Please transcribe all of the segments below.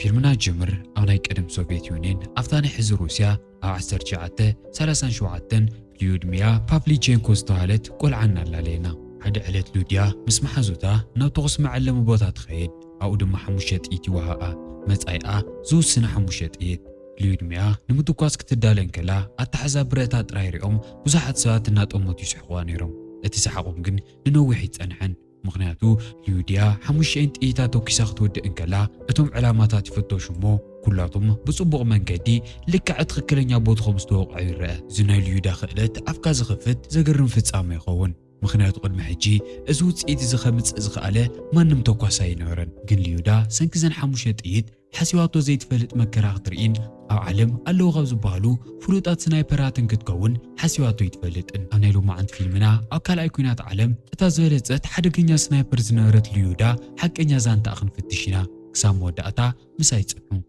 ፊልምና ጅምር ኣብ ናይ ቀደም ሶቪየት ዩኒየን ኣብታ ናይ ሕዚ ሩስያ ኣብ ዓሰርተ ትሽዓተ ሰላሳን ሸውዓተን ሉድሚያ ፓቭሊቼንኮ ዝተባህለት ቆልዓ እናላለየና። ሓደ ዕለት ሉድያ ምስ መሓዙታ ናብ ተኹሲ መዐለሚ ቦታ ትኸይድ። ኣብኡ ድማ ሓሙሽተ ጥይት ይወሃኣ። መጻኢኣ ዝውስነ ሓሙሽተ ጥይት። ሉድሚያ ንምትኳስ ክትዳለ እንከላ ኣተሓዛ ብረታ ጥራይ ሪኦም ብዙሓት ሰባት እናጠመቱ ይስሕቑዋ ነይሮም። እቲ ሰሓቖም ግን ንነዊሕ ኣይጸንሐን። ምኽንያቱ ሉድያ ሓሙሽተን ጥይታት ተኩሳ ክትወድእ እንከላ እቶም ዕላማታት ይፍተሹ እሞ ኩላቶም ብጽቡቕ መንገዲ ልክዕ ትኽክለኛ ቦትኦም ዝተወቕዑ ይረአ። እዚ ናይ ሉዳ ክእለት ኣፍካ ዝኸፍት ዘገርም ፍጻመ ይኸውን። ምኽንያቱ ቅድሚ ሕጂ እዚ ውጽኢት እዚ ከምጽእ ዝኸኣለ ማንም ተኳሳይ ኣይነበረን። ግን ሉዳ ሰንኪ ዘን ሓሙሽተ ጥይት ሓሲባቶ ዘይትፈልጥ መከራ ክትርኢን ኣብ ዓለም ኣለዉ ካብ ዝበሃሉ ፍሉጣት ስናይፐራትን ክትከውን ሓሲባቶ ኣይትፈልጥን። ኣብ ናይ ሎማዓንቲ ፊልምና ኣብ ካልኣይ ኲናት ዓለም እታ ዝበለጸት ሓደገኛ ስናይፐር ዝነበረት ሉዳ ሓቀኛ ዛንታኣ ክንፍትሽ ኢና። ክሳብ መወዳእታ ምሳይ ጽንሑ።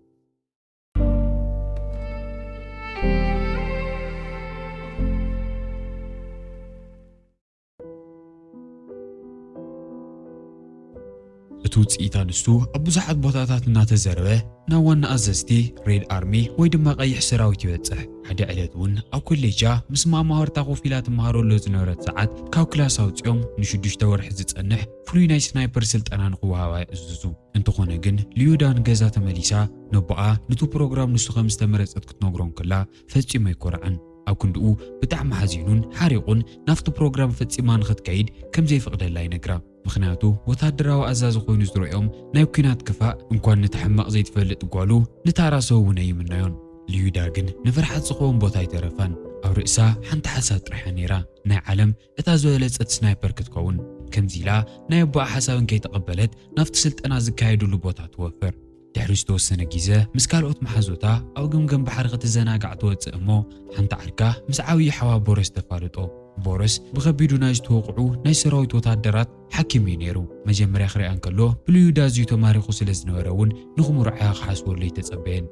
እቲ ውጽኢት ኣንስቱ ኣብ ብዙሓት ቦታታት እናተዘረበ ናብ ዋና ኣዘዝቲ ሬድ ኣርሚ ወይ ድማ ቀይሕ ሰራዊት ይበጽሕ። ሓደ ዕለት እውን ኣብ ኮሌጃ ምስ መማህርታ ኮፍ ኢላ ትመሃረሉ ዝነበረት ሰዓት ካብ ክላስ ኣውጺኦም ንሽዱሽተ ወርሒ ዝጸንሕ ፍሉይ ናይ ስናይፐር ስልጠና ንኽወሃባ ይእዝዙ። እንተኾነ ግን ሉዳ ንገዛ ተመሊሳ ነቦኣ ነቲ ፕሮግራም ንሱ ከም ዝተመረጸት ክትነግሮ እንከላ ፈጺሙ ኣይኮርዐን። ኣብ ክንድኡ ብጣዕሚ ሓዚኑን ሓሪቑን ናብቲ ፕሮግራም ፈጺማ ንኽትከይድ ከም ዘይፈቕደላ ይነግራ። ምኽንያቱ ወታደራዊ ኣዛዚ ኮይኑ ዝረኦም ናይ ኲናት ክፋእ እንኳን ነታ ሕማቕ ዘይትፈልጥ ጓሉ ንታራ ሰው እውን ኣይምነዮን። ሉዳ ግን ንፍርሓት ዝኸውን ቦታ ኣይተረፋን። ኣብ ርእሳ ሓንቲ ሓሳብ ጥራሕ እያ ነይራ፣ ናይ ዓለም እታ ዝበለጸት ስናይፐር ክትከውን። ከምዚ ኢላ ናይ ኣቦኣ ሓሳብን ከይተቐበለት ናብቲ ስልጠና ዝካየድሉ ቦታ ትወፍር። ድሕሪ ዝተወሰነ ግዜ ምስ ካልኦት መሓዙታ ኣብ ገምገም ባሕሪ ክትዘናጋዕ ትወጽእ እሞ ሓንቲ ዓርካ ምስ ዓብዪ ሓዋ ቦረስ ተፋልጦ። ቦረስ ብኸቢዱ ናይ ዝተወቕዑ ናይ ሰራዊት ወታደራት ሓኪም እዩ ነይሩ። መጀመርያ ክሪኣ እንከሎ ብሉዩዳ ኣዝዩ ተማሪኹ ስለ ዝነበረ እውን ንኽምርዓያ ክሓስበሉ ኣይተጸበየን።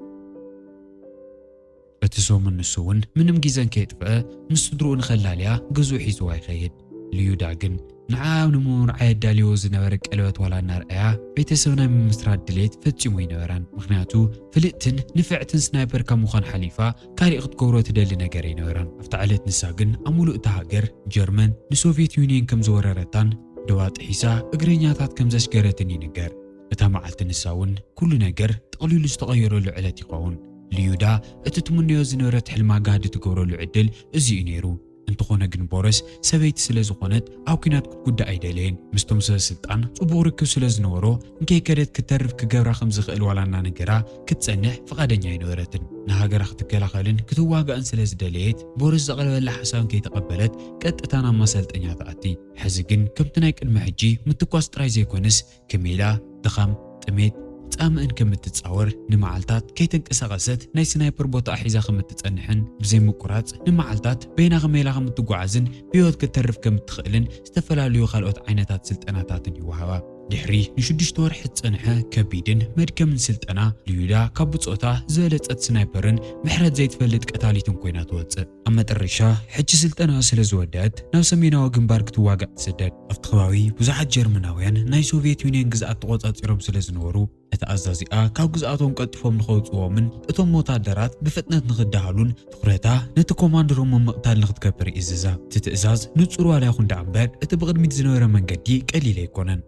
እቲ ሰሙን ንሱ እውን ምንም ግዜ እንከየጥፍአ ምስ ስድርኡ ንኸላልያ ገዝኡ ሒዝዋ ይኸይድ። ልዩዳ ግን ንዓ ንምምርዓይ ኣዳልዎ ዝነበረ ቀለበት ዋላ እናርኣያ ቤተሰብ ናይ ምምስራት ድሌት ፈጺሙ ኣይነበራን። ምኽንያቱ ፍልጥትን ንፍዕትን ስናይፐር ካብ ምዃን ሓሊፋ ካሊእ ክትገብሮ ትደሊ ነገር ኣይነበራን። ኣብታ ዕለት ንሳ ግን ኣብ ሙሉእ እታ ሃገር ጀርመን ንሶቪየት ዩኒየን ከም ዝወረረታን ደዋ ጥሒሳ እግረኛታት ከም ዘስገረትን ይንገር። እታ መዓልቲ ንሳ እውን ኩሉ ነገር ጠቕሊሉ ዝተቐየረሉ ዕለት ይኸውን። ልዩዳ እቲ ትምነዮ ዝነበረት ሕልማ ጋህዲ ትገብረሉ ዕድል እዚ እዩ ነይሩ። እንተኾነ ግን ቦረስ ሰበይቲ ስለ ዝኾነት ኣብ ኲናት ክትጉዳእ ኣይደለየን። ምስቶም ሰበ ስልጣን ጽቡቕ ርክብ ስለ ዝነበሮ እንከይከደት ክተርፍ ክገብራ ከም ዝኽእል ዋላ እናነገራ ክትጸንሕ ፍቓደኛ ኣይነበረትን። ንሃገራ ክትከላኸልን ክትዋጋእን ስለ ዝደለየት ቦረስ ዘቕረበላ ሓሳብ እንከይተቐበለት ቀጥታ ናብ ማሰልጠኛ ትኣቲ። ሕዚ ግን ከምቲ ናይ ቅድሚ ሕጂ ምትኳስ ጥራይ ዘይኮነስ ከመይ ኢላ ድኻም፣ ጥሜት፣ ጻምእን ከም እትጻወር፣ ንመዓልታት ከይተንቀሳቐሰት ናይ ስናይፐር ቦታኣ ሒዛ ከም እትጸንሕን ብዘይ ምቁራጽ ንመዓልታት በይና ከመይ ኢላ ከም እትጓዓዝን ብህይወት ክትተርፍ ከም እትኽእልን ዝተፈላለዩ ካልኦት ዓይነታት ስልጠናታትን ይወሃባ። ድሕሪ ንሽዱሽተ ወርሒ ዝጸንሐ ከቢድን መድከምን ስልጠና ልዩዳ ካብ ብጾታ ዝበለጸት ስናይፐርን ምሕረት ዘይትፈልጥ ቀታሊትን ኮይና ትወጽእ። ኣብ መጠረሻ ሕጂ ስልጠና ስለ ዝወደአት ናብ ሰሜናዊ ግንባር ክትዋጋእ ትስደድ። ኣብቲ ከባቢ ብዙሓት ጀርመናውያን ናይ ሶቪየት ዩኒየን ግዝኣት ተቖጻጺሮም ስለ ዝነበሩ እቲ ኣዛዚኣ ካብ ግዝኣቶም ቀልጢፎም ንኸውጽዎምን እቶም ወታደራት ብፍጥነት ንኽደሃሉን ትኹረታ ነቲ ኮማንደሮም ምምቕታል ንኽትገብር ይእዝዛ። እቲ ትእዛዝ ንጹር ዋላ ይኹን ደኣ እምበር እቲ ብቕድሚት ዝነበረ መንገዲ ቀሊል ኣይኮነን።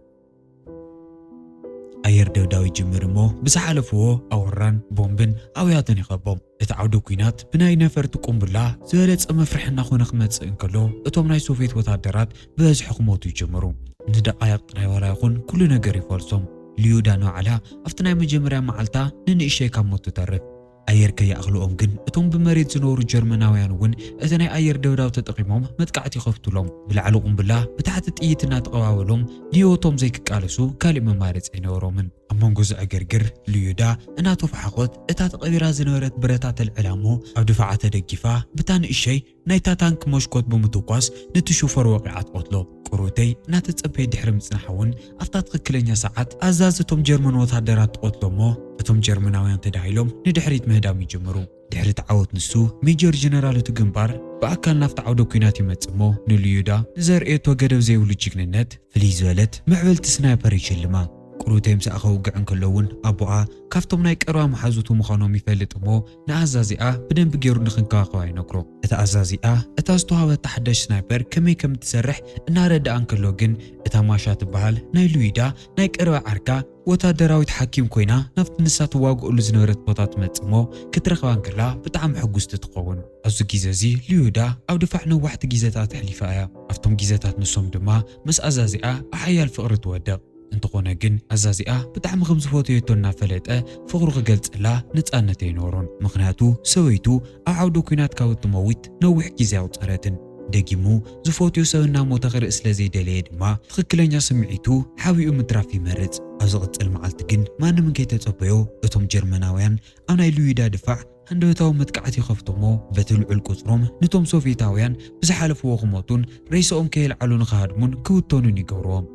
ኣየር ደብዳብ ይጅምር እሞ ብዝሓለፍዎ ኣወራን ቦምብን ኣብያተን ይኸቦም። እቲ ዓውደ ኲናት ብናይ ነፈርቲ ቁምብላ ዝበለጸ መፍርሒ እናኾነ ክመጽእ እንከሎ እቶም ናይ ሶቪየት ወታደራት ብበዝሒ ክሞቱ ይጅምሩ። ንደቓይቕ ጥራይ ዋላ ይኹን ኩሉ ነገር ይፈልሶም። ልዩዳ ንባዕላ ኣብቲ ናይ መጀመርያ መዓልታ ንንእሽተይ ካብ ሞት ትተርፍ። ኣየር ከይኣኽልኦም ግን እቶም ብመሬት ዝነበሩ ጀርመናውያን እውን እቲ ናይ ኣየር ደብዳብ ተጠቒሞም መጥቃዕቲ ይኸፍቱሎም። ብላዕሊ ቁምብላ ብታሕቲ ጥይት እናተቐባበሎም ንህይወቶም ዘይክቃለሱ ካሊእ መማረፂ ኣይነበሮምን። ኣብ መንጎ እዚ ዕግርግር ልዩዳ እናተፋሓኾት እታ ተቐቢራ ዝነበረት ብረታ ተልዕላ እሞ ኣብ ድፋዓ ተደጊፋ ብታ ንእሸይ ናይታ ታንክ ሞሽኮት ብምትኳስ ነቲ ሹፈር ወቒዓ ትቐትሎ። ቁሩተይ እናተጸበየ ድሕሪ ምጽናሓ እውን ኣብታ ትኽክለኛ ሰዓት ኣዛዚ እቶም ጀርመን ወታደራት ትቐትሎ እሞ እቶም ጀርመናውያን ተዳሂሎም ንድሕሪት ምህዳም ይጅምሩ። ድሕሪ እቲ ዓወት ንሱ ሜጀር ጀነራል እቲ ግንባር ብኣካል ናብቲ ዓውደ ኲናት ይመጽእ እሞ ንልዩዳ ንዘርእየቶ ገደብ ዘይብሉ ጅግንነት ፍልይ ዝበለት ምዕብልቲ ስናይፐር ይሽልማ። ቁሩብ ተይምሳእ ከውግዕ እንከሎ እውን ኣቦኣ ካብቶም ናይ ቀረባ መሓዙቱ ምዃኖም ይፈልጥ እሞ ንኣዛዚኣ ብደንቢ ገይሩ ንክንከባኸባ ይነግሮ። እታ ኣዛዚኣ እታ ዝተዋህበታ ሓዳሽ ስናይፐር ከመይ ከም እትሰርሕ እናረድኣ እንከሎ ግን እታ ማሻ ትበሃል ናይ ሉዊዳ ናይ ቀረባ ዓርካ ወታደራዊት ሓኪም ኮይና ናብቲ ንሳ ትዋግእሉ ዝነበረት ቦታ ትመጽእ እሞ ክትረኽባ እንከላ ብጣዕሚ ሕጉስቲ ትኸውን። ኣብዚ ግዜ እዚ ሉዊዳ ኣብ ድፋዕ ነዋሕቲ ግዜታት ኣሕሊፋ እያ። ኣብቶም ግዜታት ንሶም ድማ ምስ ኣዛዚኣ ኣብ ሓያል ፍቕሪ ትወድቕ። እንተኾነ ግን ኣዛዚኣ ብጣዕሚ ከም ዝፈተየቶ እናፈለጠ ፍቕሩ ክገልጸላ ነጻነት ኣይነበሮን። ምኽንያቱ ሰበይቱ ኣብ ዓውደ ኲናት ካብ እትመውት ነዊሕ ግዜ ኣቑጸረትን። ደጊሙ ዝፈትዮ ሰብ እናሞተ ክርኢ ስለ ዘይደለየ ድማ ትኽክለኛ ስምዒቱ ሓቢኡ ምትራፍ ይመርጽ። ኣብ ዝቕጽል መዓልቲ ግን ማንም እንከይተጸበዮ እቶም ጀርመናውያን ኣብ ናይ ሉዊዳ ድፋዕ ሃንደበታዊ መጥቃዕቲ ይኸፍቱ እሞ በቲ ልዑል ቁጽሮም ነቶም ሶቭየታውያን ብዝሓለፍዎ ክሞቱን ሬሳኦም ከየልዓሉ ንኽሃድሙን ክውተኑን ይገብርዎም።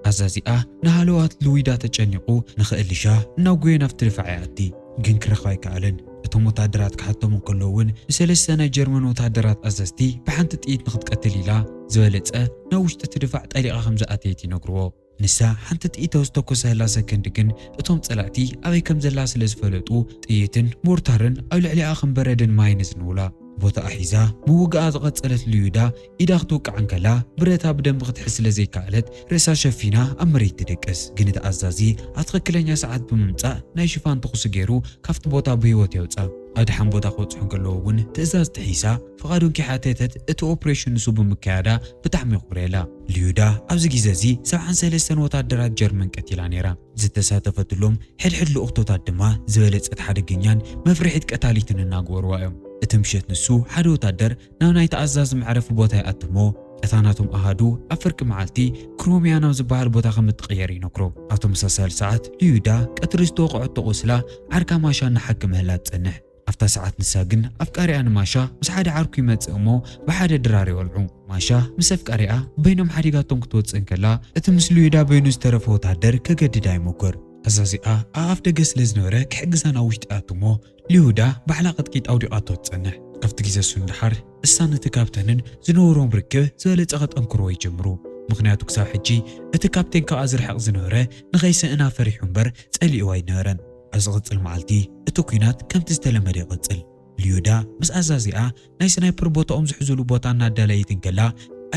ኣዛዚኣ ንሃለዋት ሉዊዳ ተጨኒቑ ንኽእልሻ እናጎየ ናብቲ ድፋዕ ይኣቲ፣ ግን ክረኽባ ኣይከኣለን። እቶም ወታደራት ክሓቶም እንከሎ እውን ንሰለስተ ናይ ጀርመን ወታደራት ኣዘዝቲ ብሓንቲ ጥይት ንኽትቀትል ኢላ ዝበለጸ ናብ ውሽጢ እቲ ድፋዕ ጠሊቓ ከም ዝኣተየት ይነግርዎ። ንሳ ሓንቲ ጥይት ኣብ ዝተኮሰላ ሰከንድ ግን እቶም ጸላእቲ ኣበይ ከም ዘላ ስለ ዝፈለጡ ጥይትን ሞርታርን ኣብ ልዕሊኣ ከም በረድን ማይን ዝንውላ። ቦታኣ ሒዛ ምውጋኣ ዝቐጸለት ሉዩዳ ኢዳ ክትውቃዕ እንከላ ብረታ ብደንቢ ክትሕዝ ስለ ዘይከኣለት ርእሳ ሸፊና ኣብ መሬት ትድቅስ። ግን እቲ ኣዛዚ ኣብ ትኽክለኛ ሰዓት ብምምጻእ ናይ ሽፋን ተኹሲ ገይሩ ካብቲ ቦታ ብህይወት የውጻ። ኣብ ደሓን ቦታ ክበጽሑ እንከለዉ እውን ትእዛዝ ጥሒሳ ፍቓዱ እንከይሓተተት እቲ ኦፕሬሽን ንሱ ብምክያዳ ብጣዕሚ የኹርየላ። ሉዩዳ ኣብዚ ግዜ እዚ ሰብዓን ሰለስተን ወታደራት ጀርመን ቀቲላ ነይራ። ዝተሳተፈትሎም ሕድሕድ ልኡኽቶታት ድማ ዝበለጸት ሓደገኛን መፍርሒት ቀታሊትን እናግበርዋ እዮም። እቲ ምሸት ንሱ ሓደ ወታደር ናብ ናይ ተኣዛዚ መዕረፊ ቦታ ይኣትሞ። እታ ናቶም ኣሃዱ ኣብ ፍርቂ መዓልቲ ክሮሚያ ናብ ዝበሃል ቦታ ከም እትቕየር ይነግሮ። ኣብ ተመሳሳሊ ሰዓት ሉዩዳ ቀትሪ ዝተወቕዐቶ ቁስላ ዓርካ ማሻ እናሓከመህላ ትጸንሕ። ኣብታ ሰዓት ንሳ ግን ኣፍቃሪኣ ንማሻ ምስ ሓደ ዓርኩ ይመጽእ እሞ ብሓደ ድራር ይወልዑ። ማሻ ምስ ኣፍቃሪኣ በይኖም ሓዲጋቶም ክትወጽእ እንከላ እቲ ምስ ሉዩዳ በይኑ ዝተረፈ ወታደር ከገድዳ ይሞክር። ኣዛዚኣ ኣብ ኣፍ ደገ ስለ ዝነበረ ክሕግዛ ናብ ውሽጢ ይኣቱ እሞ ሉዩዳ ባዕላ ቅጥቂጥ ኣውዲቓቶ ትጸንሕ። ካብቲ ግዜ እሱ ንደሓር እሳን እቲ ካፕተንን ዝነበሮም ርክብ ዝበለጸ ከጠንክርዎ ይጅምሩ። ምኽንያቱ ክሳብ ሕጂ እቲ ካፕቴን ከኣ ዝርሕቕ ዝነበረ ንኸይስእና ፈሪሑ እምበር ጸሊእዋ ኣይነበረን። ኣብ ዝቕጽል መዓልቲ እቲ ኲናት ከምቲ ዝተለመደ ይቕጽል። ሉዩዳ ምስ ኣዛዚኣ ናይ ስናይፐር ቦታኦም ዝሕዝሉ ቦታ እናዳለየት እንከላ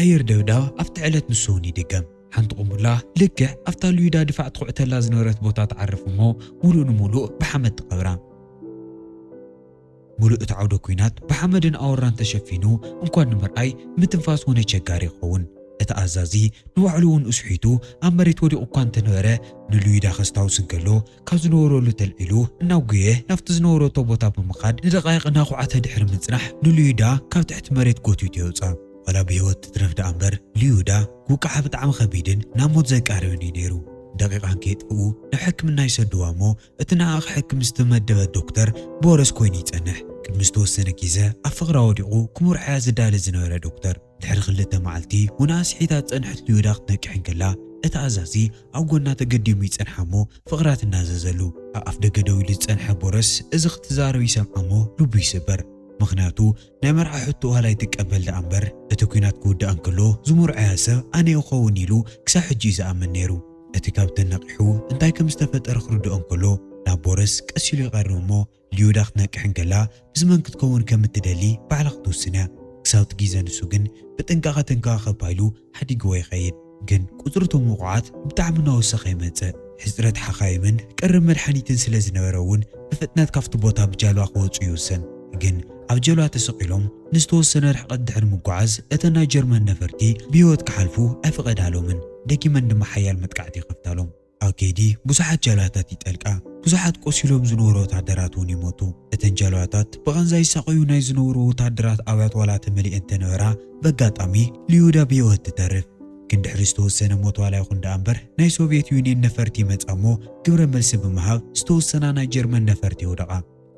ኣየር ደብዳብ ኣብቲ ዕለት ንሱ እውን ይድገም። ሓንቲ ቁምቡላ ልክዕ ኣብታ ሉዩዳ ድፋዕ ትኹዕተላ ዝነበረት ቦታ ትዓርፍ እሞ ሙሉእ ንሙሉእ ብሓመድ ትቐብራ። ሙሉእ እቲ ዓውደ ኲናት ብሓመድን ኣወራን ተሸፊኑ እንኳን ንምርኣይ ምትንፋስ እውን ኣቸጋሪ ይኸውን። እቲ ኣዛዚ ንባዕሉ እውን እስሒቱ ኣብ መሬት ወዲቑ እኳ እንተነበረ ንሉዩዳ ከስታውስ እንከሎ ካብ ዝነበረሉ ተልዒሉ እናጉየ ናብቲ ዝነበረቶ ቦታ ብምኻድ ንደቃይቕ እናኹዓተ ድሕሪ ምጽናሕ ንሉዩዳ ካብ ትሕቲ መሬት ጎቲቱ የውጻ። ዋላ ብህይወት ትትረፍ ደኣ እምበር ሉዩዳ ውቃዓ ብጣዕሚ ከቢድን ናብ ሞት ዘቃርብን እዩ ነይሩ። ደቂቓን ከየጥፍኡ ናብ ሕክምና ይሰድዋ እሞ እቲ ንኣ ክሕክም ዝተመደበ ዶክተር ቦረስ ኮይኑ ይጸንሕ። ቅድሚ ዝተወሰነ ግዜ ኣብ ፍቕራ ወዲቑ ክምርዖያ ዝዳለ ዝነበረ ዶክተር ድሕሪ ክልተ መዓልቲ ውንኣ ስሒታ ዝጸንሐት ሉዩዳ ክትነቅሕ እንከላ እቲ ኣዛዚ ኣብ ጎና ተገዲሙ ይጸንሓ እሞ ፍቕራ ትናዘዘሉ። ኣብ ኣፍ ደገ ደው ኢሉ ዝጸንሐ ቦረስ እዚ ክትዛረብ ይሰምዓ እሞ ልቡ ይስበር። ምኽንያቱ ናይ መርዓ ሕቶኡ ዋላ ኣይትቀበል ደኣ እምበር እቲ ኲናት ክውዳእ እንከሎ ዝምርዖያ ሰብ ኣነ እኸውን ኢሉ ክሳብ ሕጂ እዩ ዝኣምን ነይሩ። እቲ ካፕተን ነቒሑ እንታይ ከም ዝተፈጠረ ክርድኦ እንከሎ ናብ ቦረስ ቀስ ኢሉ ይቐርብ እሞ ሉዩዳ ክትነቅሕ እንከላ ምስ መን ክትከውን ከም እትደሊ ባዕላ ክትውስን እያ። ክሳብ እቲ ግዜ ንሱ ግን ብጥንቃቐ ተንከባኸባ ኢሉ ሓዲግዎ ይኸይድ። ግን ቁጽሪ እቶም ውቑዓት ብጣዕሚ እናወሰኸ ይመጽእ። ሕጽረት ሓኻይምን ቀረብ መድሓኒትን ስለ ዝነበረ እውን ብፍጥነት ካብቲ ቦታ ብጃልባ ክወጹ ይውሰን። ግን ኣብ ጀልባ ተሰቒሎም ንዝተወሰነ ርሕቀት ድሕሪ ምጓዓዝ እተን ናይ ጀርመን ነፈርቲ ብህይወት ክሓልፉ ኣይፈቐዳሎምን። ደጊመን ድማ ሓያል መጥቃዕቲ ይኸፍታሎም። ኣብ ከይዲ ብዙሓት ጃልባታት ይጠልቃ። ብዙሓት ቆሲሎም ዝነበሩ ወታደራት እውን ይሞቱ። እተን ጃልባታት ብቓንዛ ይሳቐዩ ናይ ዝነበሩ ወታደራት ኣብያት ዋላ ተመሊኤን እንተነበራ ብኣጋጣሚ ሉዩዳ ብህይወት ትተርፍ። ግን ድሕሪ ዝተወሰነ ሞት ዋላ ይኹን ደኣ እምበር ናይ ሶቭየት ዩንየን ነፈርቲ ይመጻ እሞ ግብረ መልሲ ብምሃብ ዝተወሰና ናይ ጀርመን ነፈርቲ ይውደቓ።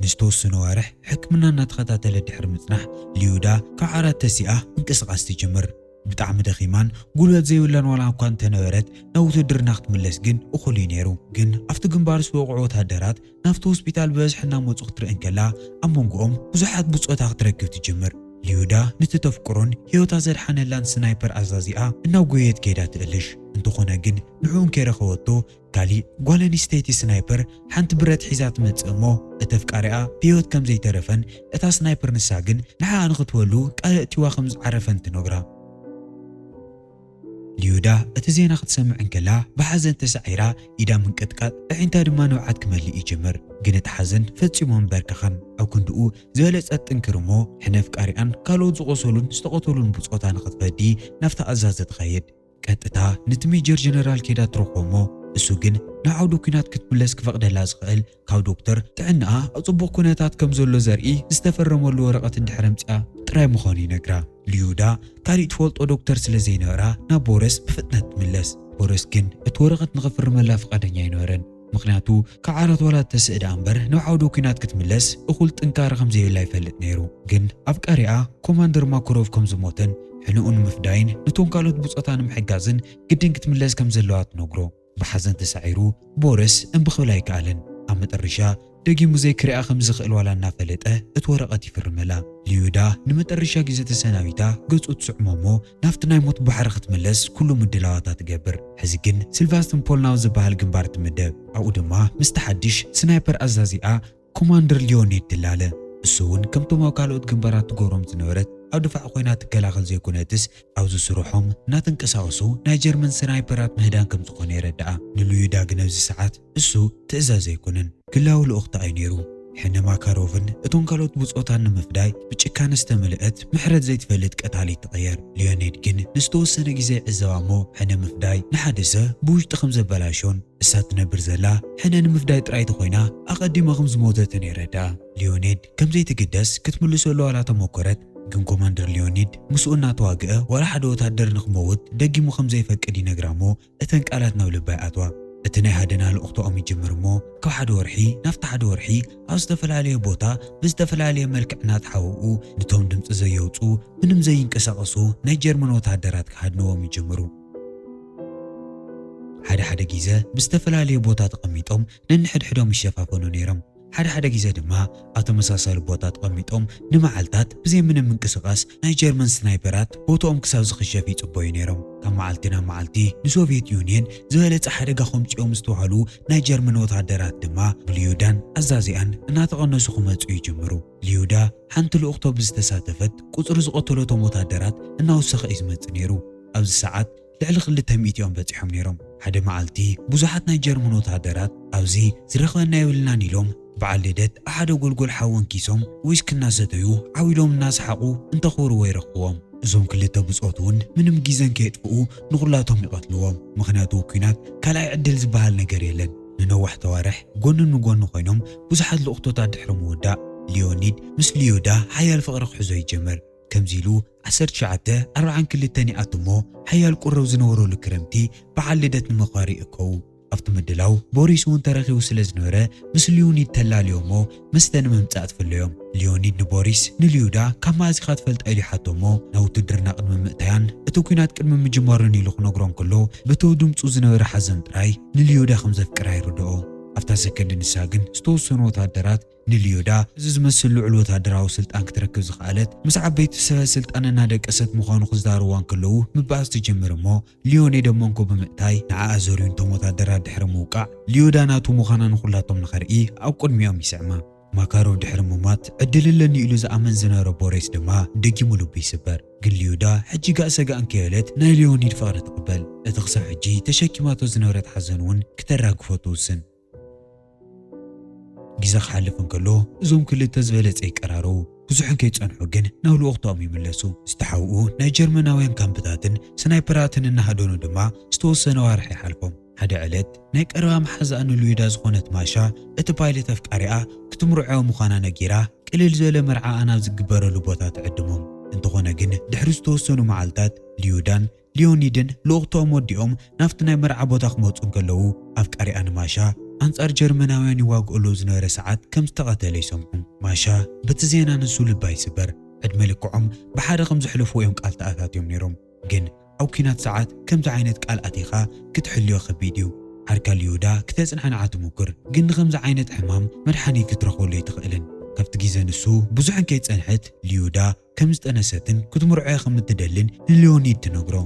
ንዝተወሰኑ ኣዋርሕ ሕክምና እናተኸታተለት ድሕሪ ምጽናሕ ሉዩዳ ካብ ዓራት ተሲኣ ምንቅስቓስ ትጅምር። ብጣዕሚ ደኺማን ጉልበት ዘይብላን ዋላ እኳ እንተነበረት ናብ ውትድርና ክትምለስ ግን እኹል እዩ ነይሩ። ግን ኣብቲ ግንባር ዝተወቕዑ ወታደራት ናብቲ ሆስፒታል ብበዝሒ እናመጹ ክትርኢ እንከላ ኣብ መንጎኦም ብዙሓት ብጾታ ክትረክብ ትጅምር። ሊዩዳ ንትተፍቅሮን ህይወታ ዘድሓነላን ስናይፐር ኣዛዚኣ እናጎየት ከይዳ ትእልሽ። እንተኾነ ግን ንዕኡን ከይረኸበቶ ካሊእ ጓል ኣንስተይቲ ስናይፐር ሓንቲ ብረት ሒዛ ትመጽእ እሞ እቲ ኣፍቃሪኣ ብህይወት ከም ዘይተረፈን እታ ስናይፐር ንሳ ግን ንዓኣ ንኽትበሉ ቃል ኣእቲዋ ከም ዝዓረፈን ትነግራ። ሊዩዳ እቲ ዜና ክትሰምዕ እንከላ ብሓዘን ተሳዒራ ኢዳ ምንቅጥቃጥ ኣዒንታ ድማ ንብዓት ክመልእ ይጅምር። ግን እቲ ሓዘን ፈጺሙ ኣንበርከኸን። ኣብ ክንድኡ ዝበለጸት ጥንክር እሞ ሕነ ኣፍቃሪኣን ካልኦት ዝቖሰሉን ዝተቐተሉን ብጾታ ንኽትፈዲ ናብታ ኣዛዚ ትኸይድ። ቀጥታ ነቲ ሜጀር ጀነራል ከይዳ ትረኽቦ እሞ እሱ ግን ናብ ዓውዲ ኲናት ክትምለስ ክፈቕደላ ዝኽእል ካብ ዶክተር ጥዕናኣ ኣብ ጽቡቕ ኩነታት ከም ዘሎ ዘርኢ ዝተፈረመሉ ወረቐት እንድሕር ኣምጺኣ ጥራይ ምዃኑ ይነግራ። ሊዩዳ ካሊእ ትፈልጦ ዶክተር ስለ ዘይነበራ ናብ ቦረስ ብፍጥነት ትምለስ። ቦረስ ግን እቲ ወረቐት ንኽፍርመላ ፍቓደኛ ኣይነበረን። ምኽንያቱ ካብ ዓራት ዋላ እተስእ ደኣ እምበር ናብ ዓውዲ ኲናት ክትምለስ እኹል ጥንካረ ከም ዘይብላ ይፈልጥ ነይሩ። ግን ኣፍቃሪኣ ኮማንደር ማኮሮቭ ከም ዝሞተን ሕንኡ ንምፍዳይን ነቶም ካልኦት ብጾታ ንምሕጋዝን ግድን ክትምለስ ከም ዘለዋ ትነግሮ። ብሓዘን ተሳዒሩ ቦረስ እምቢ ክብል ኣይከኣለን። ኣብ መጠረሻ ደጊሙ ዘይክሪኣ ከም ዝኽእል ዋላ እናፈለጠ እቲ ወረቐት ይፍርመላ። ሊዩዳ ንመጠረሻ ግዜ ተሰናቢታ ገጹ ትስዕሞ እሞ ናብቲ ናይ ሞት ባሕሪ ክትምለስ ኩሉ ምድላዋታ ትገብር። ሕዚ ግን ሲልቫስትን ፖልናው ዝበሃል ግንባር ትምደብ። ኣብኡ ድማ ምስቲ ሓድሽ ስናይፐር ኣዛዚኣ ኮማንደር ሊዮኒድ ትላለ። እሱ እውን ከምቶም ኣብ ካልኦት ግንባራት ትገብሮም ዝነበረት ኣብ ድፋዕ ኮይና ትከላኸል ዘይኮነትስ ኣብዚ ስርሖም እናተንቀሳቐሱ ናይ ጀርመን ስናይፐራት ምህዳን ከም ዝኾነ የረድኣ። ንሉዩዳ ግን ኣብዚ ሰዓት እሱ ትእዛዝ ኣይኮነን፣ ግላዊ ልኡኽታ እዩ ነይሩ። ሕነ ማካሮቭን እቶም ካልኦት ብጾታን ንምፍዳይ ብጭካነ ዝተመልአት ምሕረት ዘይትፈልጥ ቀታሊት ትቕየር። ሊዮኒድ ግን ንዝተወሰነ ግዜ ይዕዘባ እሞ ሕነ ምፍዳይ ንሓደ ሰብ ብውሽጢ ከም ዘበላሾን እሳ ትነብር ዘላ ሕነ ንምፍዳይ ጥራይ ተኾይና ኣቐዲማ ከም ዝሞተትን የረድኣ። ሊዮኒድ ከም ዘይትግደስ ክትምልሰሉ ዋላ ተሞከረት፣ ግን ኮማንደር ሊዮኒድ ምስኡ እናተዋግአ ዋላ ሓደ ወታደር ንኽመውት ደጊሙ ከም ዘይፈቅድ ይነግራ እሞ እተን ቃላት ናብ ልባ ይኣትዋ። እቲ ናይ ሃደና ልኡኽቶኦም ይጅምር እሞ ካብ ሓደ ወርሒ ናብቲ ሓደ ወርሒ ኣብ ዝተፈላለየ ቦታ ብዝተፈላለየ መልክዕ እናተሓወኡ ንቶም ድምፂ ዘየውፅኡ ምንም ዘይንቀሳቐሱ ናይ ጀርመን ወታደራት ክሃድንዎም ይጅምሩ። ሓደ ሓደ ግዜ ብዝተፈላለየ ቦታ ተቐሚጦም ነንሕድሕዶም ይሸፋፈኑ ነይሮም። ሓደ ሓደ ግዜ ድማ ኣብ ተመሳሳሊ ቦታ ተቐሚጦም ንመዓልታት ብዘይ ምንም ምንቅስቓስ ናይ ጀርመን ስናይፐራት ቦትኦም ክሳብ ዝኽሸፍ ይጽበዩ ነይሮም። ካብ መዓልቲ ናብ መዓልቲ ንሶቭየት ዩንየን ዝበለጸ ሓደጋ ከምጽኦም ዝተባህሉ ናይ ጀርመን ወታደራት ድማ ብልዩዳን ኣዛዚኣን እናተቐነሱ ክመጹ ይጅምሩ። ልዩዳ ሓንቲ ልኡኽቶ ብዝተሳተፈት ቁጽሪ ዝቐተለቶም ወታደራት እናወሰኸ እዩ ዝመጽእ ነይሩ። ኣብዚ ሰዓት ልዕሊ ክልተ ሚእቲ እዮም በጺሖም ነይሮም። ሓደ መዓልቲ ብዙሓት ናይ ጀርመን ወተሃደራት ኣብዚ ዝረኽበና የብልናን ኢሎም በዓል ልደት ኣብ ሓደ ጎልጎል ሓዊ ኣንኪሶም ዊስኪ እናሰተዩ ዓው ኢሎም እናሰሓቑ እንተኽብርዎ ይረኽብዎም። እዞም ክልተ ብጾት እውን ምንም ግዜን ከየጥፍኡ ንኹላቶም ይቐትልዎም። ምኽንያቱ ኲናት ካልኣይ ዕድል ዝበሃል ነገር የለን። ንነዋሕቲ ኣዋርሕ ጎኒ ንጎኒ ኮይኖም ብዙሓት ልኡኽቶታት ድሕሪ ምውዳእ ሊዮኒድ ምስ ልዩዳ ሓያል ፍቕሪ ክሕዞ ይጀምር። ከምዚ ኢሉ ዓሰርተ ትሽዓተ ኣርብዓን ክልተን ይኣቱ እሞ ሓያል ቁረብ ዝነበረሉ ክረምቲ በዓል ልደት ንምኽባር ይእከቡ። ኣብቲ ምድላው ቦሪስ እውን ተረኺቡ ስለ ዝነበረ ምስ ሊዮኒድ ተላልዮ እሞ መስተ ንምምጻእ ትፍለዮም። ሊዮኒድ ንቦሪስ ንልዩዳ ካብ መኣዚኻ ትፈልጣ ኢሉ ይሓቶ እሞ ናብ ውትድርና ቅድሚ ምእታያን እቲ ኲናት ቅድሚ ምጅማሩን ኢሉ ክነግሮ እንከሎ በቲ ድምጹ ዝነበረ ሓዘን ጥራይ ንልዩዳ ከም ዘፍቅራ ይርድኦ። ኣብታ ሰከንድ ንሳ ግን ዝተወሰኑ ወታደራት ንልዮዳ እዚ ዝመስል ልዑል ወታደራዊ ስልጣን ክትረክብ ዝኸኣለት ምስ ዓበይቲ ሰበ ስልጣን እናደቀሰት ምዃኑ ክዛረብዋ እንከለዉ ምብኣስ ትጅምር እሞ ሊዮኔድ መንኮ ብምእታይ ንዓኣ ዘርዩ ነቶም ወታደራት ድሕሪ ምውቃዕ ልዮዳ ናቱ ምዃና ንኹላቶም ንኸርኢ ኣብ ቅድሚኦም ይስዕማ። ማካሮቭ ድሕሪ ምሟት ዕድል ኣለኒ ኢሉ ዝኣመን ዝነበረ ቦሪስ ድማ ደጊሙ ልቡ ይስበር። ግን ልዩዳ ሕጂ ጋእ ሰጋእ እንከይበለት ናይ ሊዮኒድ ፍቕሪ ትቕበል። እቲ ክሳብ ሕጂ ተሸኪማቶ ዝነበረት ሓዘን እውን ክተራግፎ ትውስን። ግዜ ክሓልፍ እንከሎ እዞም ክልተ ዝበለጸ ይቀራረቡ። ብዙሕ እንከይጸንሑ ግን ናብ ልኡኽቶኦም ይምለሱ። ዝተሓውኡ ናይ ጀርመናውያን ካምፕታትን ስናይፐራትን እናሃደኑ ድማ ዝተወሰነ ኣዋርሕ ይሓልፎም። ሓደ ዕለት ናይ ቀረባ መሓዛኣ ንሉዩዳ ዝኾነት ማሻ እቲ ፓይለት ኣፍቃሪኣ ክትምርዖ ምዃና ነጊራ ቅልል ዝበለ መርዓኣ ናብ ዝግበረሉ ቦታ ትዕድሞም። እንተኾነ ግን ድሕሪ ዝተወሰኑ መዓልታት ልዩዳን ሊዮኒድን ልኡኽቶኦም ወዲኦም ናብቲ ናይ መርዓ ቦታ ክመጹ እንከለዉ ኣፍቃሪኣ ንማሻ ኣንጻር ጀርመናውያን ይዋግኦሉ ዝነበረ ሰዓት ከም ዝተቐተለ ይሰምዑ። ማሻ በቲ ዜና ንሱ ልባ ይስበር። ዕድመ ልክዖም ብሓደ ከም ዘሕልፍዎ እዮም ቃል ተኣታትዮም ነይሮም። ግን ኣብ ኲናት ሰዓት ከምዚ ዓይነት ቃል ኣቲኻ ክትሕልዮ ከቢድ እዩ። ዓርካ ልዩዳ ክተጽናንዓ ትሙክር፣ ግን ንኸምዚ ዓይነት ሕማም መድሓኒት ክትረኽበሉ ኣይትኽእልን። ካብቲ ግዜ ንሱ ብዙሕ እንከይጸንሐት ሊዩዳ ከም ዝጠነሰትን ክትምርዖ ከም እትደልን ንሊዮኒድ ትነግሮ።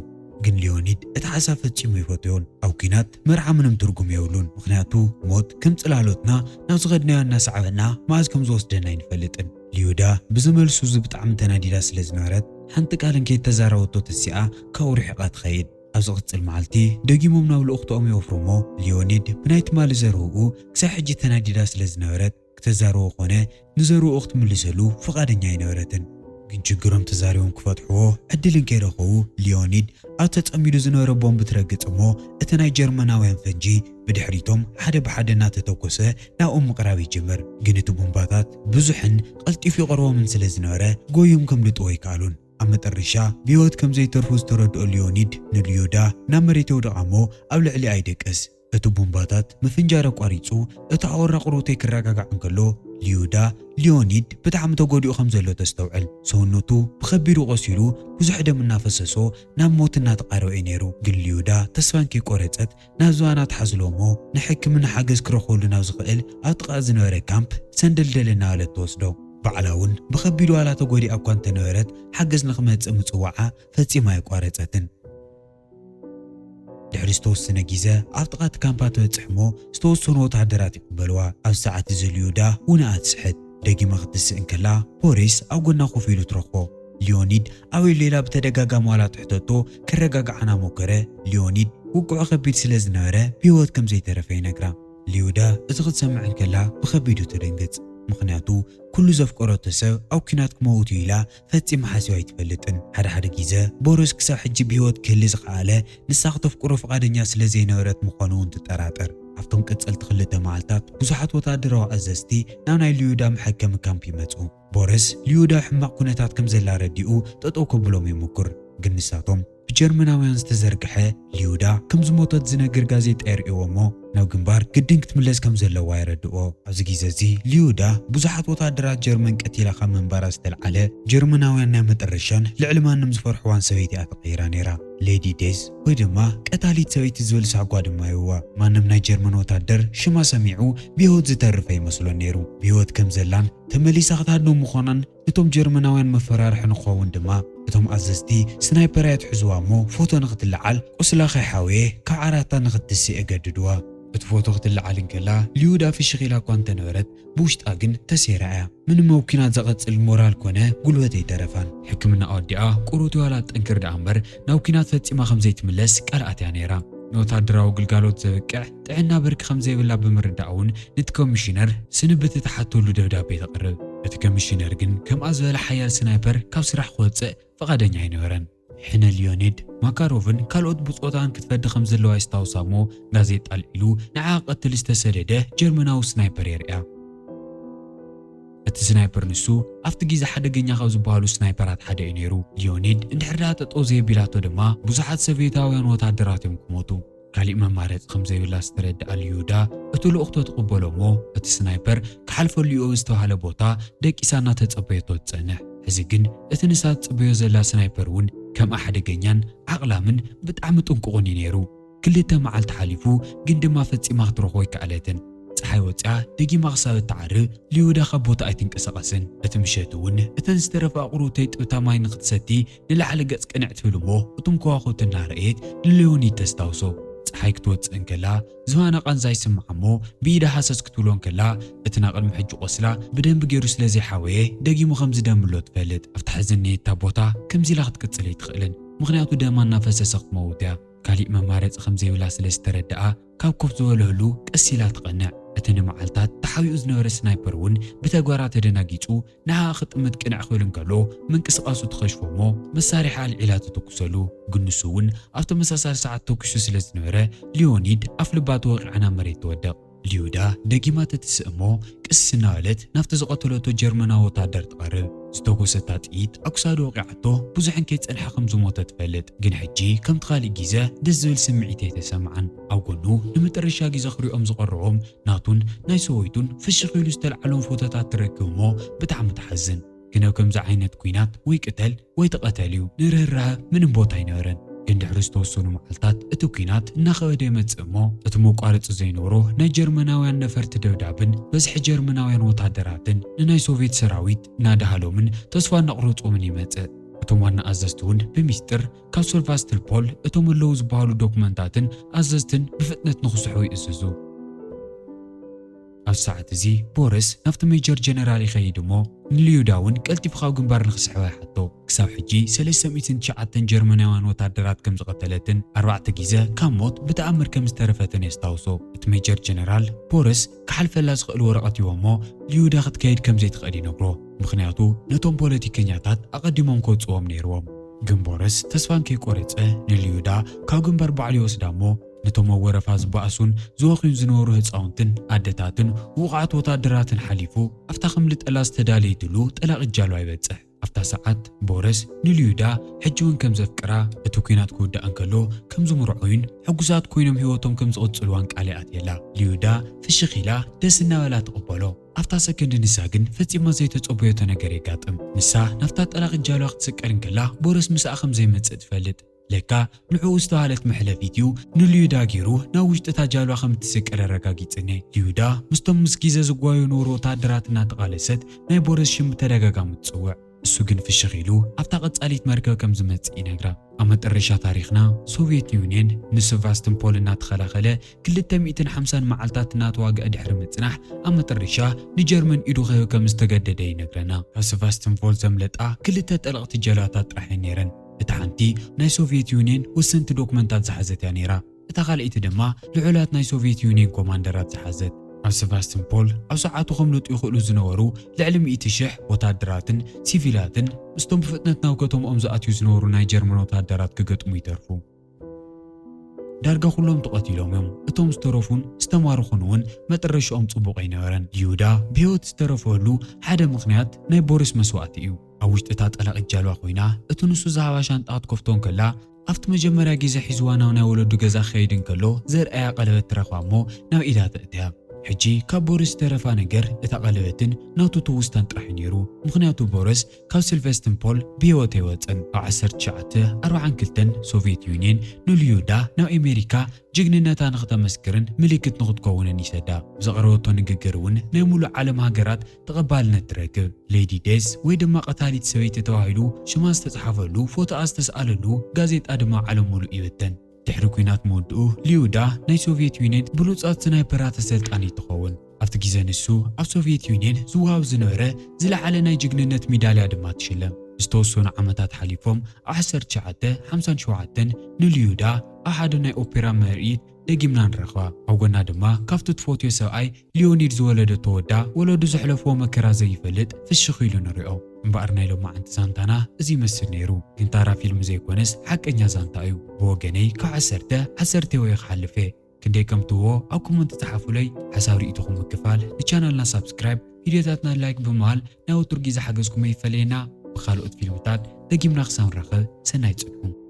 ግን ሊዮኒድ እቲ ሓሳብ ፈጺሙ ኣይፈትዮን። ኣብ ኲናት መርዓ ምንም ትርጉም የብሉን፣ ምኽንያቱ ሞት ከም ጽላሎትና ናብ ዝኸድናዮ እናሰዓበና መዓዝ ከም ዝወስደና ኣይንፈልጥን። ሊዩዳ ብዚ መልሱ እዚ ብጣዕሚ ተናዲዳ ስለ ዝነበረት ሓንቲ ቃል እንከይተዛረበቶ ተሲኣ ካብኡ ርሒቓ ትኸይድ። ኣብ ዝቕጽል መዓልቲ ደጊሞም ናብ ልኡኽትኦም ይወፍሩሞ። ሊዮኒድ ብናይ ትማሊ ዘረብኡ ክሳብ ሕጂ ተናዲዳ ስለ ዝነበረት ክተዛርቦ ኮነ ንዘረብኡ ክትምልሰሉ ፍቓደኛ ኣይነበረትን። ግን ችግሮም ተዛሪቦም ክፈትሕዎ ዕድል እንከይረኸቡ ሊዮኒድ ኣብ ተጸሚዱ ዝነበረ ቦምብ ትረግጽ እሞ እቲ ናይ ጀርመናውያን ፈንጂ ብድሕሪቶም ሓደ ብሓደ እናተተኮሰ ናብኦም ምቕራብ ይጅምር። ግን እቲ ቡምባታት ብዙሕን ቀልጢፉ ይቐርቦምን ስለ ዝነበረ ጎዮም ከምልጥዎ ኣይከኣሉን። ኣብ መጠረሻ ብህይወት ከም ዘይተርፉ ዝተረድኦ ሊዮኒድ ንልዩዳ ናብ መሬት የውድቓ እሞ ኣብ ልዕሊኣ ይደቅስ። እቲ ቡምባታት ምፍንጃር ኣቋሪጹ እቲ ኣወራ ቁሩብተይ ክረጋጋዕ እንከሎ ሊዩዳ ሊዮኒድ ብጣዕሚ ተጎዲኡ ከም ዘሎ ተስተውዕል። ሰውነቱ ብኸቢዱ ቆሲሉ ብዙሕ ደም እናፈሰሶ ናብ ሞት እናተቓረበ እዩ ነይሩ። ግን ሊዩዳ ተስፋ እንከይቆረጸት ናብ ዝባና ትሓዝሎ እሞ ንሕክምና ሓገዝ ክረኽበሉ ናብ ዝኽእል ኣብ ጥቓ ዝነበረ ካምፕ ሰንደልደል እናበለት ትወስዶ። ባዕላ እውን ብኸቢድ ዋላ ተጎዲኣ እኳ እንተነበረት ሓገዝ ንኽመጽእ ምጽዋዓ ፈጺማ ኣይቋረጸትን። ድሕሪ ዝተወሰነ ግዜ ኣብ ጥቓ እቲ ካምፓ ትበጽሕ እሞ ዝተወሰኑ ወተሃደራት ይቕበልዋ። ኣብ ሰዓት እዚ ልዩዳ ውንኣ ትስሕት። ደጊማ ክትስእ እንከላ ቦሪስ ኣብ ጎና ኮፍ ኢሉ ትረኽቦ። ሊዮኒድ ኣበይ ሌላ ብተደጋጋሚ ዋላ ትሕተቶ ከረጋግዓ እናሞከረ ሊዮኒድ ውግዑ ከቢድ ስለ ዝነበረ ብህይወት ከም ዘይተረፈ ይነግራ። ልዩዳ እዚ ክትሰምዕ እንከላ ብኸቢዱ ትድንግጽ። ምኽንያቱ ኩሉ ዘፍቀረቶ ሰብ ኣብ ኲናት ክመውት እዩ ኢላ ፈጺማ ሓሲባ ኣይትፈልጥን። ሓደ ሓደ ግዜ ቦሪስ ክሳብ ሕጂ ብህይወት ክህሊ ዝኸኣለ ንሳ ክተፍቅሮ ፍቓደኛ ስለ ዘይነበረት ምዃኑ እውን ትጠራጠር። ኣብቶም ቀጸልቲ ክልተ መዓልታት ብዙሓት ወተሃደራዊ ኣዘዝቲ ናብ ናይ ልዩዳ መሐከሚ ካምፕ ይመጹ። ቦሪስ ልዩዳ ሕማቕ ኩነታት ከም ዘላ ረዲኡ ጠጠው ከብሎም ይሙኩር። ግን ንሳቶም ብጀርመናውያን ዝተዘርግሐ ልዩዳ ከም ዝሞተት ዝነግር ጋዜጣ የርእዎ እሞ ናብ ግንባር ግድን ክትምለስ ከም ዘለዋ የረድኦ። ኣብዚ ግዜ እዚ ልዩዳ ብዙሓት ወተሃደራት ጀርመን ቀቲላ ካብ ምንባራ ዝተልዓለ ጀርመናውያን ናይ መጠረሻን ልዕሊ ማንም ዝፈርሕዋን ሰበይቲ እያ ተቐይራ ነይራ። ሌዲ ዴዝ ወይ ድማ ቀታሊት ሰበይቲ ዝብል ሳጓ ድማ ይህብዋ። ማንም ናይ ጀርመን ወታደር ሽማ ሰሚዑ ብህይወት ዝተርፍ ኣይመስሎን ነይሩ። ብህይወት ከም ዘላን ተመሊሳ ክትሃድኖ ምዃናን ነቶም ጀርመናውያን መፈራርሒ ንክኸውን ድማ እቶም ኣዘዝቲ ስናይፐር እያ ትሕዝዋ እሞ ፎቶ ንክትለዓል ቁስላ ከይሓወየ ካብ ዓራታ ንክትስእ የገድድዋ። እቲ ፎቶ ክትለዓል እንከላ ልዩዳ ፍሽኽ ኢላ እኳ እንተነበረት ብውሽጣ ግን ተሴራ እያ። ምንም ኣብ ኲናት ዘቐጽል ሞራል ኮነ ጉልበት ኣይተረፋን። ሕክምና ኣወዲኣ ቁሩቲ ዋላ ጠንክር ደኣ እምበር ናብ ኲናት ፈጺማ ከም ዘይትምለስ ቃል ኣትያ ነይራ። ንወታደራዊ ግልጋሎት ዘብቅዕ ጥዕና ብርኪ ከም ዘይብላ ብምርዳእ እውን ነቲ ኮሚሽነር ስንብት እትሓተሉ ደብዳቤ ተቕርብ። እቲ ኮሚሽነር ግን ከምኣ ዝበለ ሓያል ስናይፐር ካብ ስራሕ ክወጽእ ፍቓደኛ ኣይነበረን። ሕነ ሊዮኒድ ማካሮቭን ካልኦት ብጾታን ክትፈዲ ከም ዘለዋ የስታውሳ እሞ ጋዜጣ ኣልዒሉ ንዓ ቀትል ዝተሰደደ ጀርመናዊ ስናይፐር የርእያ። እቲ ስናይፐር ንሱ ኣብቲ ግዜ ሓደገኛ ካብ ዝበሃሉ ስናይፐራት ሓደ እዩ ነይሩ። ሊዮኒድ እንድሕር ደኣ ጠጠው ዘየቢላቶ ድማ ብዙሓት ሶቭየታውያን ወታደራት እዮም ክሞቱ። ካሊእ መማረፂ ከም ዘይብላ ዝተረድኣ ልዩዳ እቲ ልኡኽቶ ትቕበሎ እሞ እቲ ስናይፐር ክሓልፈሉ እዩ ዝተባህለ ቦታ ደቂሳ እናተጸበየቶ ትጸንሕ። ሕዚ ግን እቲ ንሳ ትጽበዮ ዘላ ስናይፐር እውን ከምኣ ሓደገኛን ዓቕላምን ብጣዕሚ ጥንቁቕን እዩ ነይሩ። ክልተ መዓልቲ ሓሊፉ ግን ድማ ፈጺማ ክትረኽቦ ኣይከኣለትን። ጸሓይ ወጺኣ ደጊማ ክሳብ እትዓርብ ልዩዳ ካብ ቦታ ኣይትንቀሳቐስን። እቲ ምሸት እውን እተን ዝተረፋ ኣቑሩብተይ ጥብታ ማይ ንኽትሰቲ ንላዕሊ ገጽ ቅንዕ ትብል እሞ እቶም ከዋኽብቲ እናረኣየት ንሊዮኒድ ተስታውሶ። ጸሓይ ክትወጽእ እንከላ ዝባና ቃንዛ ይስምዓ እሞ ብኢዳ ሃሰስ ክትብሎ እንከላ እቲ ናይ ቅድሚ ሕጂ ቆስላ ብደንቢ ገይሩ ስለ ዘይሓወየ ደጊሙ ከም ዝደምሎ ትፈልጥ። ኣብታ ሕዝነታ ቦታ ከምዚ ኢላ ክትቅጽል ኣይትኽእልን፣ ምኽንያቱ ደማ እናፈሰሰ ክትመውት እያ። ካሊእ መማረፂ ከም ዘይብላ ስለ ዝተረድኣ ካብ ኮፍ ዝበለሉ ቀስ ኢላ ትቐንዕ። እቲ ንመዓልታት ተሓቢኡ ዝነበረ ስናይፐር እውን ብተግባራ ተደናጊጹ ንዓኣ ክጥምት ቅንዕ ክብል እንከሎ ምንቅስቓሱ ትኸሽፎ እሞ መሳርሒ ኣልዒላ ትተኩሰሉ። ግን ንሱ እውን ኣብ ተመሳሳሊ ሰዓት ተኩሱ ስለ ዝነበረ ሊዮኒድ ኣፍ ልባ ተወቒዓ ናብ መሬት ትወድቕ። ልዩዳ ደጊማ ትትስእ እሞ ቅስ እናበለት ናብቲ ዝቐተለቶ ጀርመናዊ ወታደር ትቐርብ። ዝተኮሰታ ጥይት ኣብ ክሳዱ ወቒዓቶ ብዙሕ እንከይጸንሐ ከም ዝሞተ ትፈልጥ። ግን ሕጂ ከምቲ ካልእ ግዜ ደስ ዝብል ስምዒት ኣይተሰምዓን። ኣብ ጎኑ ንመጠረሻ ግዜ ክሪኦም ዝቐረቦም ናቱን ናይ ሰበይቱን ፍሽኽ ኢሉ ዝተልዓሎም ፎቶታት ትረክብ እሞ ብጣዕሚ ትሓዝን። ግን ኣብ ከምዚ ዓይነት ኲናት ወይ ቅተል ወይ ተቐተል እዩ፣ ንርህራሀ ምንም ቦታ ኣይነበረን። ግን ድሕሪ ዝተወሰኑ መዓልታት እቲ ኲናት እናኸበደ ይመጽእ እሞ፣ እቲ መቋረጺ ዘይኖሮ ናይ ጀርመናውያን ነፈርቲ ደብዳብን በዝሒ ጀርመናውያን ወታደራትን ንናይ ሶቪየት ሰራዊት እናደሃሎምን ተስፋ እናቕረጾምን ይመጽእ። እቶም ዋና ኣዘዝቲ እውን ብሚስጥር ካብ ሴቫስቶፖል እቶም ኣለዉ ዝበሃሉ ዶክመንታትን ኣዘዝትን ብፍጥነት ንኽስሕቡ ይእዝዙ። ኣብ ሰዓት እዚ ቦሪስ ናብቲ ሜጀር ጀነራል ይኸይድ እሞ፣ ንልዩዳ እውን ቀልጢፉ ካብ ግንባር ንኽስሕባ ይሓቶ። ክሳብ ሕጂ ሰለስተ ሚእትን ትሽዓተን ጀርመናውያን ወታደራት ከም ዝቐተለትን ኣርባዕተ ግዜ ካብ ሞት ብተኣምር ከም ዝተረፈትን የስታውሶ። እቲ ሜጀር ጀነራል ቦሪስ ክሓልፈላ ዝኽእል ወረቐት ይህቦ እሞ፣ ልዩዳ ክትከይድ ከም ዘይትኽእል ይነግሮ። ምኽንያቱ ነቶም ፖለቲከኛታት ኣቐዲሞም ከውጽዎም ነይርዎም። ግን ቦሪስ ተስፋ እንከይቆረጸ ንልዩዳ ካብ ግንባር ባዕሉ ይወስዳ እሞ፣ ነቶም ኣብ ወረፋ ዝበኣሱን ዝበኽዩን ዝነበሩ ህጻውንትን ኣደታትን ውቑዓት ወታደራትን ሓሊፉ፣ ኣብታ ከምልጠላ ዝተዳለየትሉ ጠላቒት ጃልባ ይበጽሕ። ኣብታ ሰዓት ቦሪስ ንልዩዳ ሕጂ እውን ከም ዘፍቅራ፣ እቲ ኲናት ክውዳእ እንከሎ ከም ዝምርዖዩን ሕጉሳት ኮይኖም ህይወቶም ከም ዝቕጽልዋን ቃል ይኣትየላ። ልዩዳ ፍሽኽ ኢላ ደስ እናበላ ትቕበሎ። ኣብታ ሰከንድ ንሳ ግን ፈጺማ ዘይተጸበየቶ ነገር የጋጥም። ንሳ ናብታ ጠላቒት ጃልባ ክትስቀል እንከላ ቦሪስ ምስኣ ከም ዘይመጽእ ትፈልጥ። ለካ ንዕኡ ዝተባህለት መሕለፊት እዩ ንልዩዳ ገይሩ ናብ ውሽጢ እታ ጃልባ ከም እትስቀል ኣረጋጊጽኒ። ልዩዳ ምስቶም ምስ ግዜ ዝጓዩ ነበሩ ወታደራት እናተቓለሰት ናይ ቦሪስ ሽም ብተደጋጋሚ ትጽውዕ። እሱ ግን ፍሽኽ ኢሉ ኣብታ ቀጻሊት መርከብ ከም ዝመጽእ ይነግራ። ኣብ መጠረሻ ታሪኽና፣ ሶቪየት ዩንየን ንሴቫስቶፖል እናተኸላኸለ ክልተ ሚእትን ሓምሳን መዓልታት እናተዋግአ ድሕሪ ምጽናሕ፣ ኣብ መጠረሻ ንጀርመን ኢዱ ክህብ ከም ዝተገደደ ይነግረና። ካብ ሴቫስቶፖል ዘምለጣ ክልተ ጠለቕቲ ጃልባታት ጥራሕ እየን ነይረን። እታ ሓንቲ ናይ ሶቪየት ዩንየን ወሰንቲ ዶክመንታት ዝሓዘት እያ ነይራ። እታ ካልኣይቲ ድማ ልዑላት ናይ ሶቪየት ዩንየን ኮማንደራት ዝሓዘት። ኣብ ሴቫስቶፖል ኣብ ሰዓቱ ከምልጡ ይኽእሉ ዝነበሩ ልዕሊ ሚእቲ ሽሕ ወታደራትን ሲቪላትን ምስቶም ብፍጥነት ናብ ከተምኦም ዝኣትዩ ዝነበሩ ናይ ጀርመን ወታደራት ክገጥሙ ይተርፉ። ዳርጋ ኩሎም ተቐቲሎም እዮም። እቶም ዝተረፉን ዝተማረኹን እውን መጠረሻኦም ጽቡቕ ኣይነበረን። ልዩዳ ብህይወት ዝተረፈሉ ሓደ ምኽንያት ናይ ቦሪስ መስዋእቲ እዩ። ኣብ ውሽጢ እታ ጠላቒት ጃልባ ኮይና፣ እቲ ንሱ ዝሃባ ሻንጣ ክትከፍቶ እንከላ፣ ኣብቲ መጀመርያ ግዜ ሒዝዋ ናብ ናይ ወለዱ ገዛ ክኸይድ እንከሎ ዘርኣያ ቀለበት ትረኽባ እሞ ናብ ኢዳ ተእትያ። ሕጂ ካብ ቦሪስ ዝተረፋ ነገር እታ ቀለበትን ናቱ ትውስታን ጥራሕ እዩ ነይሩ። ምኽንያቱ ቦሪስ ካብ ሴቫስቶፖል ብህይወት ኣይወጸን። ኣብ ዓሰርተ ትሽዓተ ኣርባዓን ክልተን ሶቪየት ዩንየን ንልዩዳ ናብ ኣሜሪካ ጅግንነታ ንኽተመስክርን ምልክት ንኽትከውንን ይሰዳ። ብዘቕረበቶ ንግግር እውን ናይ ሙሉእ ዓለም ሃገራት ተቐባልነት ትረክብ። ሌዲ ዴዝ ወይ ድማ ቀታሊት ሰበይቲ ተባሂሉ ሽማ ዝተጻሕፈሉ፣ ፎቶኣ ዝተስኣለሉ ጋዜጣ ድማ ዓለም ሙሉእ ይብተን። ድሕሪ ኲናት ምውድኡ፣ ልዩዳ ናይ ሶቪየት ዩንየን ብሉጻት ስናይፐራት ኣሰልጣኒት ትኸውን። ኣብቲ ግዜ ንሱ ኣብ ሶቪየት ዩንየን ዝወሃብ ዝነበረ ዝለዓለ ናይ ጅግንነት ሚዳልያ ድማ ትሽለም። ዝተወሰኑ ዓመታት ሓሊፎም፣ ኣብ ዓሰርተ ትሽዓተ ሓምሳን ሸውዓተን ንልዩዳ ኣብ ሓደ ናይ ኦፔራ ምርኢት ደጊምና ንረኽባ። ኣብ ጎና ድማ ካብቲ ትፈትዮ ሰብኣይ ሊዮኒድ ዝወለደቶ ወዳ፣ ወለዱ ዘሕለፍዎ መከራ ዘይፈልጥ ፍሽኽ ኢሉ ንሪኦ። እምበኣር ናይ ሎማዓንቲ ዛንታና እዚ ይመስል ነይሩ። ግን ታራ ፊልም ዘይኮነስ ሓቀኛ ዛንታ እዩ። ብወገነይ ካብ ዓሰርተ፣ ዓሰርተ ወይ ክሓልፍ እየ። ክንደይ ከም ትህቦ ኣብ ኮመንት ጸሓፉለይ። ሓሳብ ርእይቶኹም ምክፋል፣ ንቻናልና ሳብስክራይብ፣ ቪድዮታትና ላይክ ብምባል ናይ ወትሩ ግዜ ሓገዝኩም ኣይፈለየና። ብኻልኦት ፊልምታት ደጊምና ክሳብ ንራኸብ ሰናይ ጽንሑ።